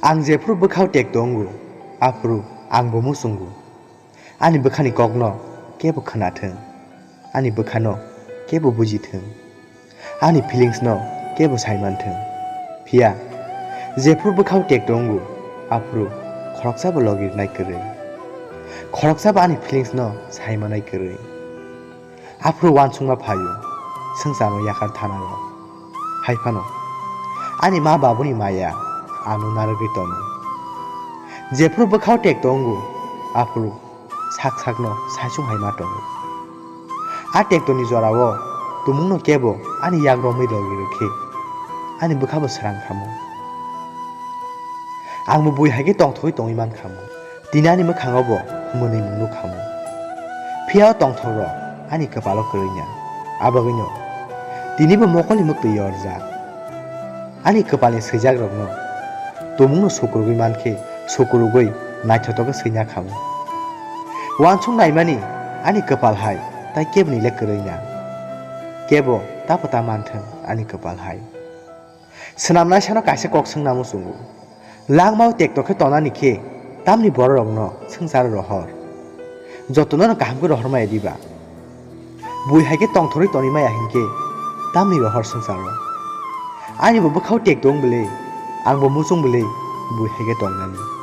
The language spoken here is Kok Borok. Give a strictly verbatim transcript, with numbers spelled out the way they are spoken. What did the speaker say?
Ang jephru bwkhao tekto wngo, aphru angbo muchungo. Ani bwkhani kokno kebo khwnathwng, ani bwkhano kebo bujithwng, ani feelings no kebo saimanthwng. Phiya jephru bwkhao tekto wngo, aphru khoroksabo logi rwnai kwrwi, khoroksabo ani feelings no saimanai kwrwi. Aphuru uansukma phaio, swngcharno yakar thanao. Hai phano, ani ma babuni maya ano narwgwi tono. Jephuru bwkhao tekto wngo, aphuru sak sakno saichung hai ma tongo. A tektoni jorao tumungno kebo ani yak romwi logi rwkhe, ani bwkhabo srang khamo. Angbo bui hai khe tongthogwi tongwi man khamo. Tini ani mwkhango bo mwnwi mung nuk khamo. Phiya o tongthok rok ani kwpalo kwrwi na. Abagwino tini bo mokolni mwktwi yorjak. Ani kwpalni swijak rokno tumungno sukurugwi mankhe sukurugwi naithotok khe swina khamo. Uansuk naimani ani kwpal hai tai keboni le kwrwi na. Kebo tabo ta manthwng ani kwpal hai. Swnamnaisano kaisa kok swngna muchungo. Langmao tekto khe tonani khe tamni bororokno swngcharo rohor? Jotono no kaham khe rohor maya diba? Bui hai khe tongthorwi tonwi maya hinkhe tamni rohor swngcharo? Ani bo bwkhao tekto wng bwlwi, angbo muchung bwlwi bui hai khe tongnani.